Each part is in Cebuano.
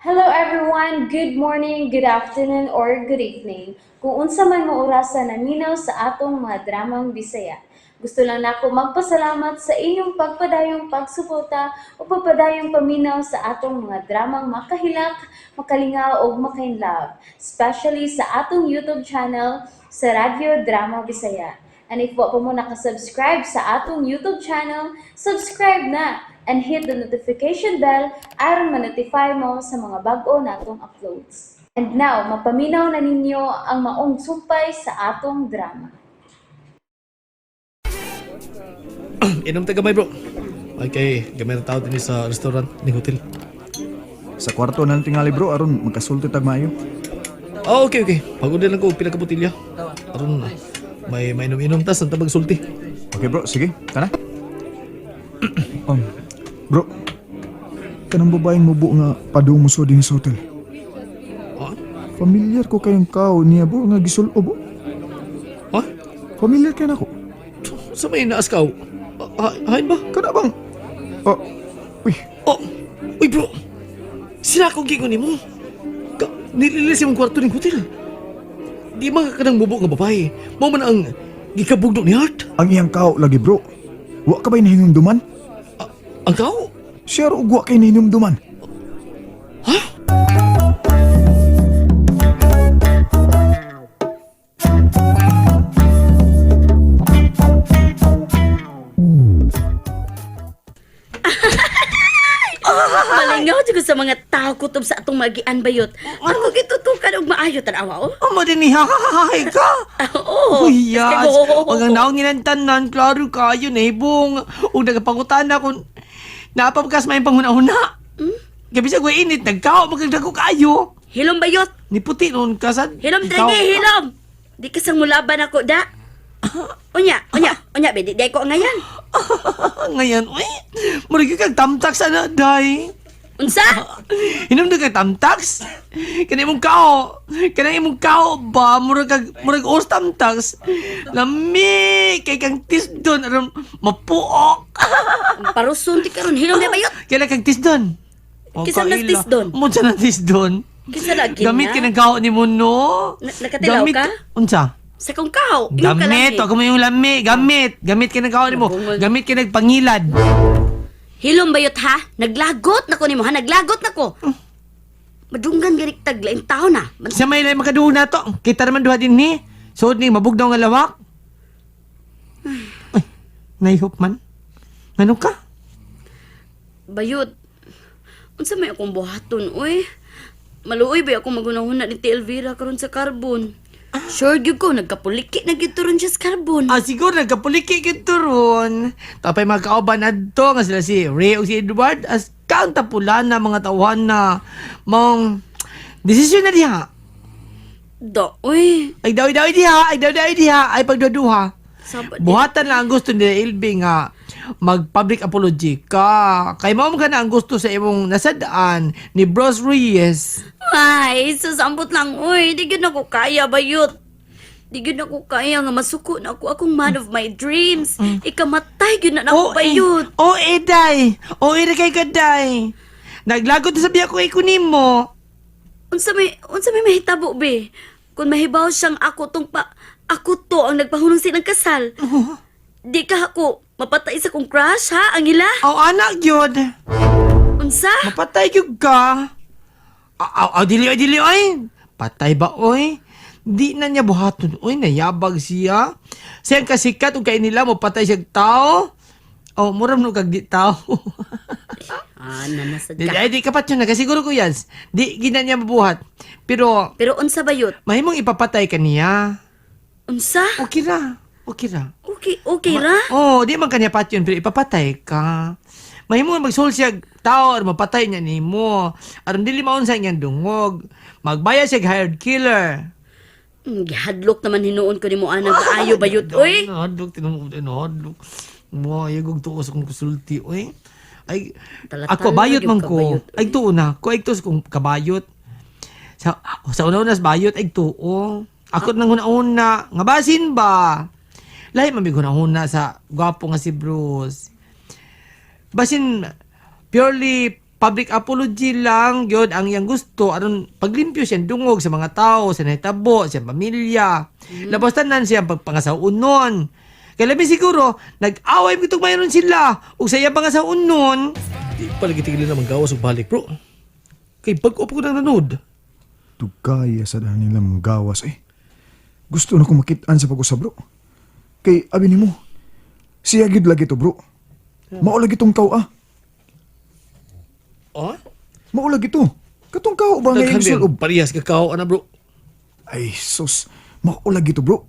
Hello everyone! Good morning, good afternoon, or good evening. Kung unsa man mo orasa naminaw sa atong mga dramang Bisaya. Gusto lang nako magpasalamat sa inyong pagpadayong pagsuporta o pagpadayong paminaw sa atong mga dramang makahilak, makalingaw ug makainlove, especially sa atong YouTube channel sa Radyo Drama Bisaya. And if wa pa mo nakasubscribe sa atong YouTube channel, subscribe na and hit the notification bell aron ma-notify mo sa mga bag-o natong uploads. And now, mapaminaw na ninyo ang maong sumpay sa atong drama. Inom ta gamay, bro. Ay kay gamay ra tao dinhi sa restaurant ni hotel. Sa kwarto na lang tingali, bro, aron magkasulti tag maayo. Ah, okay, okay. Pagod lang ko pila ka botelya. Aron may mainom-inom tas ang tabag sulti. Okay bro, sige, tara. Bro, kanang babaeng mubo nga padung mo din sa hotel. Ha? Familiar ko kayong kao niya, bro, nga gisulob. Oh. Ha? Familiar kay nako. Sa may naas ka? Ah, hain ba? Kana bang? Oh, uy, Oh, uy bro. Sila akong gingon nimo. Ka nililis imong kwarto ning hotel. Di man ka kanang mubo nga babae. Mao man ang gikabugno ni Art. Ang iyang kao lagi, bro. Wa ka ba'y nahinumduman? Ang kao? Siya ro og wa kay nahinumduman. Ha? Malingaw jud ko sa mga tao kutob sa atong magian bayot. Ako gitutukan og maayo tan-awa oh. Amo din ni hahahay ka. Ah, oo. Uy, yes. Oo. Wag ang naong ginantanan, klaro kayo nahibong. Ug nagapangutana kung napapagkas may panghuna-huna. Gabi sa kuya init, nagkao, magkagdago kayo. Hilom bayot. Ni puti noon kasad. Hilom Ikaw. trenge hilom. Di ka sang mulaban ako da. Unya, unya, unya be di, di ko ngayan. Ngayon, uy, murag kag tamtax ana, day. Unsa? Inom na kag tamtax. Kana imong kao. Kana imong kao ba murag kag murag os tamtax. Lami kay kang tisdon aron mapuok. Ang Paruson ti karon hilom di bayot. Kailan kang tisdon? O, Kinsa na kaila. tisdon? Mo sa na tisdon. Kinsa lagi Gamit na? ka ng kao ni mo, no? Nakatilaw Gamit ka? Unsa? Sa kong kaw. Imong Gamit. kalami. Wag mo yung lami. Gamit. Gamit ka ng kao ni mo. Nabungol. Gamit ka nagpangilad. Hilom bayot ha. Naglagot na ko nimo ha. Naglagot na ko. Madunggan ganik taglaing tao na. Sa may lay makaduho na to. Kita naman duha din ni. Suod ni mabugnaw nga lawak. Ay, naihop man. Ano ka? Bayot. Unsa may akong buhaton, uy? Maluoy ba akong magunahuna ni Tia Elvira karon sa carbon? Sure gyud ko nagkapuliki na gyud to ron siya sa carbon. Ah, siguro nagkapuliki kito ron. Tapay mga kauban adto nga sila si Ray o si Edward as kang tapulan na mga tawhan na mong desisyon na diha. Do, uy. Ay daw daw diha, ay daw daw diha, ay pagduduha. Saba di. Buhatan lang ang gusto nila Ilby nga mag-public apology ka. Kay mao man ka na ang gusto sa imong nasadaan ni Bros Reyes. Ay, susambot lang, uy. Di gyud nako kaya bayot. Di gyud nako kaya nga masuko na ako akong man of my dreams. Ikamatay gyud na nako bayot. Oh, eh, day. Oh, eh, kay kaday. Naglagot na sabi ako ikunin mo. Unsa may mahitabo be? Kung mahibaw siyang ako tong pa ako to ang nagpahunong silang kasal. Di ka ako mapatay sa kong crush ha, ang ila? Oh, anak yun. Unsa? Mapatay gyud ka. Aw, aw, dili, oy, dili, oy. Patay ba, oy? Di na niya buhaton, oy. Nayabag siya. Siyang kasikat ug kay nila mo patay siyang tao. Oh, mura mo kag di tao. Ah, nanasad Di, ka. ay, di kapat yun na. Kasi siguro ko yan. Di, gina niya mabuhat. Pero, Pero unsa bayot? mahimong ipapatay ka niya. Unsa? Okay ra. Okay ra. Okay, okay ra? Oo, oh, di man kanya pat yun, pero ipapatay ka. Mahimo magsul siya tao or mapatay niya nimo. Aron dili maunsa niyang dungog. Magbayad siya hired killer. Gihadlok naman hinuon ko nimo ana kaayo bayot oy. Hadlok tinuod hadlok. Mo ayagog tuos akong kusulti oy. Ay Talatala ako bayot gyud man ka, ko. bayot, oy. Ay tuo na ko ay tuos kong kabayot. Sa una-una sa bayot ay tuo. Ako nang una-una nga basin ba. Lahi man mig una-una sa gwapo nga si Bruce. Basin purely Public apology lang gyud ang iyang gusto aron paglimpyo siyang dungog sa mga tao, sa nahitabo, sa pamilya. Labas tanan siyang pagpangasaunon. Kay labi siguro, nag-away bitong mayroon sila ug sa iyang pangasaunon. Di pa lagi tigil na manggawas og balik, bro. Kay bag-o pa ko nang nanood. Dugaya sa dahil nila mong gawas eh. Gusto na ko makitaan sa pag-usab, bro. Kay abi nimo, siya gyud lagi to, bro. Mao lagi tong kaw ah. Oh? Mao lagi to. Katong kaw ba nga Daghan iyang din. sulob? Parehas ka kao ana, bro. Ay, sus. Mao lagi to, bro.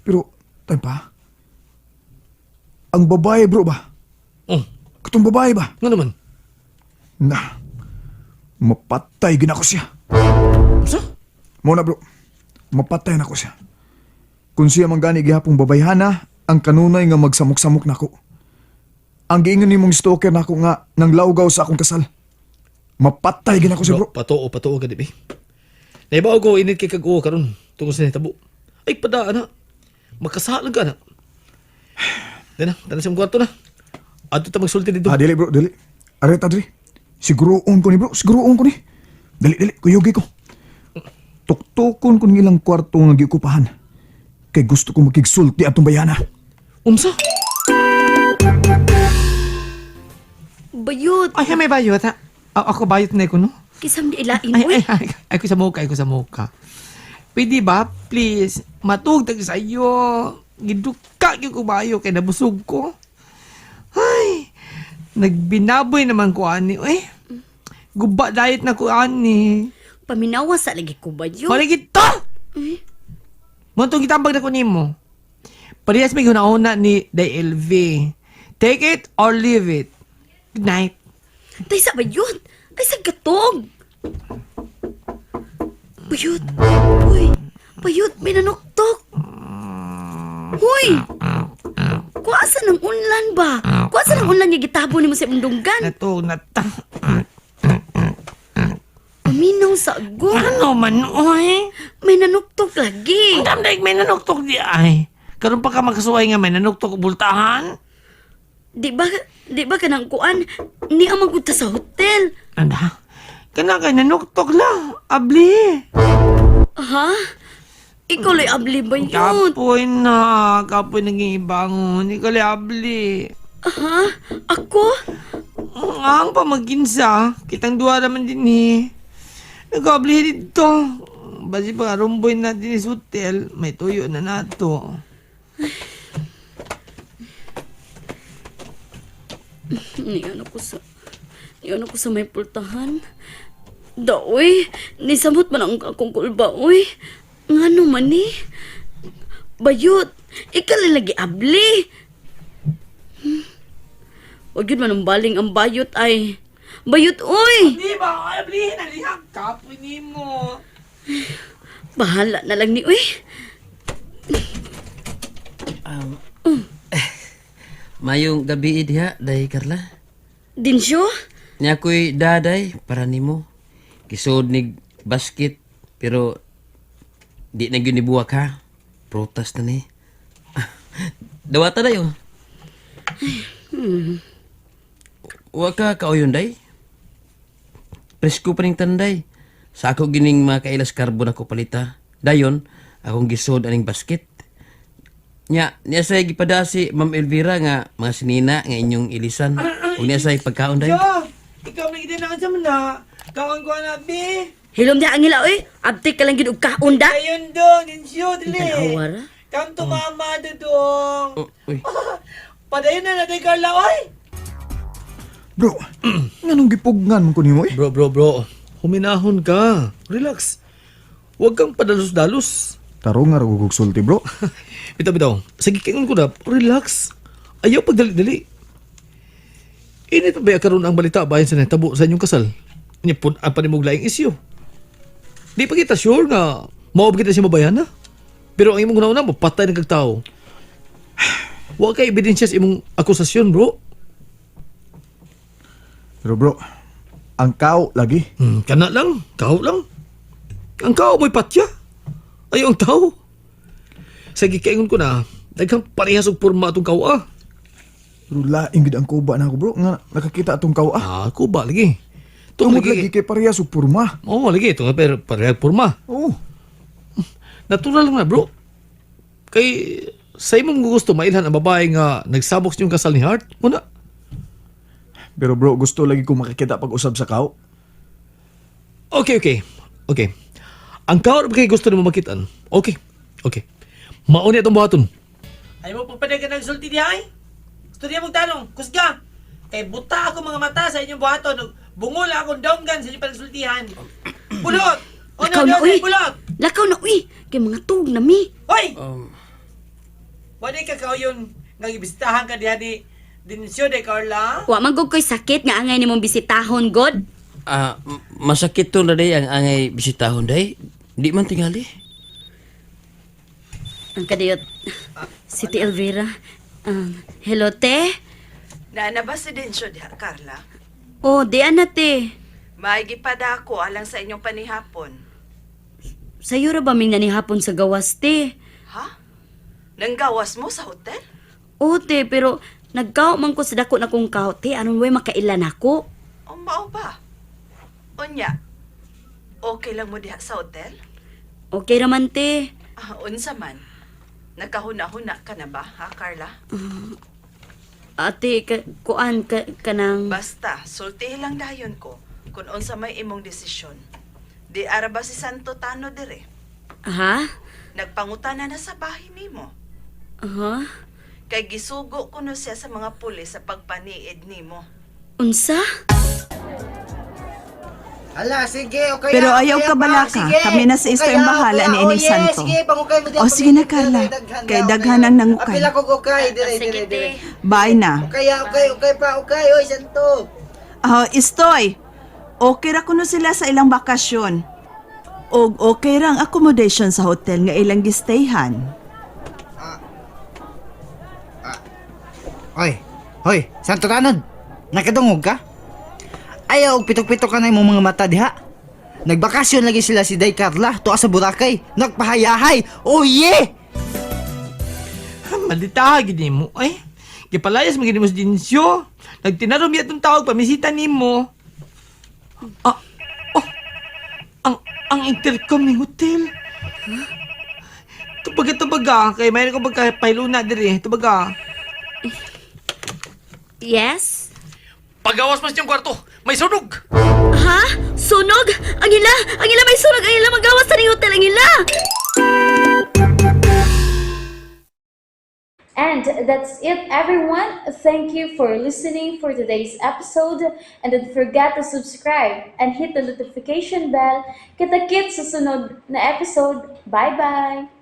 Pero, tayo pa. Ang babae, bro ba? Oh, Katong babae ba? nga naman. Na, mapatay gina ko siya. Unsa? Mo na, bro. Mapatay na ko siya. Kung siya man gani gihapong babayhana, ang kanunay nga magsamok-samok nako. Ang giingon nimong stalker nako nga nang lawgaw sa akong kasal. Mapatay gina ko siya, bro. Bro, patoo, patoo ka, di ba? Naibaw ko, init kay kag-uo karon tungkol sa nitabo. Ay, pada, ana. Magkasalan ka, ana. Dana, dana sa kwarto na. Adto ta magsulti dito. Ah, dili bro, dili. Aret adri. Siguroon ko ni bro, siguroon ko ni. Dali, dali, kuyugi ko. Tuktukon ko ng ilang kwarto nga giukupahan. Kay gusto ko makigsulti atong bayana. Unsa? Bayot. Ay, may bayot ha. Ako bayot na ko, no? Kisam di ilain, Ay, uy. ay, ay, ay, ko sa muka, ay ko sa muka. Pwede ba, please, matugtag sa iyo. Giduka yung kumayo kay nabusog ko. Ay, nagbinaboy naman ko ani, eh. Guba diet na ko ani. Paminawa sa lagi ko, bayot. Wala gito! Montong gitambag na ko nimo. Parehas may huna-huna ni Day LV. Take it or leave it. Good night. Tay sa bayot. Ay sa gatog. Bayot. Uy. Bayot, may nanuktok. Huy. Kuasa ng unlan ba? Kuasa ng unlan nga gitabo nimo sa imong dunggan? Natug na ta. Paminaw sa ago. Ano man, oy? May nanuktok lagi. Ang damdag may nanuktok di ay. Karon pa ka makasuway nga may nanuktok og bultahan. Di ba kanang kuan ni ang magpunta sa hotel? Anda. Kana kay nanuktok lang. Abli. Ha? Ikaw lay abli ba yun? Kapoy na. Kapoy naging ibangon. Ikaw lay abli. Ha? Ako? Ang pamaginsa. Kitang duha naman din eh. Nag-abli dito. Basi pa rumboy na din sa hotel. May tuyo na nato. Niyan ako sa... Niyan ako sa may pultahan. Daoy, nisamot man ang akong kulba, oy. Ngano man ni? Bayot, ikaw lang lagi abli. Huwag yun man ang baling ang bayot ay. Bayot, oy! Di ba? Abli na liha. Kapoy nimo. Bahala na lang ni, oy. Mayong gabi diha, day Carla. Dinsyo? Nya ako'y daday para nimo. Kisod nig basket pero di na gyud nibuwak ha. Prutas na ni. Dawata dayo. Wa ka kauyon day. Presko pa ning tanday. Sa ako gining mga kailas carbon ako palita. Dayon, akong gisod aning basket. Nya, niya say gipada si Ma'am Elvira nga mga sinina nga inyong ilisan. Ug niya say pagkaon day. Jo, ikaw na gid na sa na. Kaon ko na bi. Hilom niya ang ila, oy. Abtik ka lang gid og kaon da. Ayun dong, insyo dili. Tanawa ra. Come to mama dudong. Oh, uy. Padayon na natin Carla oy. Bro, nganong gipugnan man ko nimo eh? Bro, bro, bro. Huminahon ka. Relax. Huwag kang padalos-dalos. Tarong nga ra og sulti, bro. Bitaw, bitaw. Sige, kingon ko na. Relax. Ayaw pagdali-dali. Init pa ba karon ang balita bayan sa nahitabo sa inyong kasal? Nya pun ang panimog laing isyu. Di pa kita sure nga mao ba kita siya mabayan na. Pero ang imong una-una mo patay ng kag tao. Wa kay ebidensya sa imong akusasyon, bro. Pero bro, ang kao lagi. Kana lang, kao lang. Ang kao mo'y patya. Ayaw ang tao. Sige, kaingon ko na, daghang parehas og porma atong kao ah. Pero laing gid ang kuba na ako, bro. Nga nakakita atong kao ah. Ah, kuba lagi. Tungod lagi kay parehas og porma. Oo, lagi. Tungod pero pareha porma. Oo. Natural lang na, bro. Kay sa imong gusto mailhan ang babae nga nagsabok sa inyong kasal ni Hart. Muna. Pero bro, gusto lagi ko makakita pag-usab sa kao. Okay, okay. Okay. Ang kaor kay gusto nimo makitaan. Okay. Okay. Mauni atong buhaton. Ay mo pagpadagan ng sulti diha ay. Istorya mong tanong, kusga. Kay buta ako mga mata sa inyong buhaton. Ug Bungol akong donggan sa inyong pansultihan. Pulot! Uno, Lakaw na dos, uy. pulot! Lakaw na uy. Kay mga tug na mi. Hoy! Wala ka kauyon nga gibisitahan ka diha ni Densyo de Carla? Wa man gud ko'y sakit nga angay nimong bisitahon god. Ah, masakit to na day ang angay bisitahon day. Di man tingali. Ang kadiyot. Si Ate Elvira. Hello te. Naana ba si Densyo diha, Carla? Oh, di ana te. Maigi pa da ako alang sa inyong panihapon. Sayo ra ba ming nanihapon sa gawas te? Ha? Nanggawas mo sa hotel? Oo te, pero nagkaw man ko sa dako na kong kaw te. Aron way makailan ako? O mao ba? Unya, okay lang mo diha sa hotel? Okay raman te. Ah, unsa man? Nagkahuna-huna ka na ba, ha, Carla? Ate, ka, kuan ka, kanang... Basta, sultihi lang dayon ko kung unsa may imong desisyon. Di ara ba si Santo Tano dire? Ha? Nagpangutana na sa bahay nimo. Ha? Kay gisugo kuno siya sa mga pulis sa pagpaniid nimo. Unsa? Hala, sige, okay Pero na, ayaw okay ka pa, balaka. sige. Kami na sa isto Okay ang ah, bahala okay ni ah. Ining Oh, yeah, Santo. Sige, pangukay mo diyan, O, sige na, pamilya, Carla. daghan Kay na, okay daghan na. ang nangukay. Apila ko ukay, dire, Sige, dire, dire. te. Bye na. Okay, ah, okay, okay pa, okay. Oy, Santo. Oh, Istoy, okay ra kuno sila sa ilang bakasyon. Og okay ra ang accommodation sa hotel nga ilang gistayhan. Hoy, hoy, Santo Tanod. Nakadungog ka? Ayaw, og pitok-pitok ka na imong mga mata diha. Nagbakasyon lagi sila si Day Carla, tuwa sa Boracay. Nagpahayahay. Oh yeah! Maldita gid mo ay. Gipalayas man gid mo sa Densyo. Nagtinarom yatong tawag pamisita nimo. Ah, oh, ang intercom ni hotel. Tubaga tubaga kay mayroon ko pagka pailuna diri. Tubaga. Yes? Pagawas mas niyong kwarto. May sunog. Ha? Sunog? Ang ila! Ang ila may sunog! Ang ila magawas sa ning hotel! Ang ila! And that's it, everyone. Thank you for listening for today's episode. And don't forget to subscribe and hit the notification bell. Kita-kits sa sunod na episode. Bye-bye!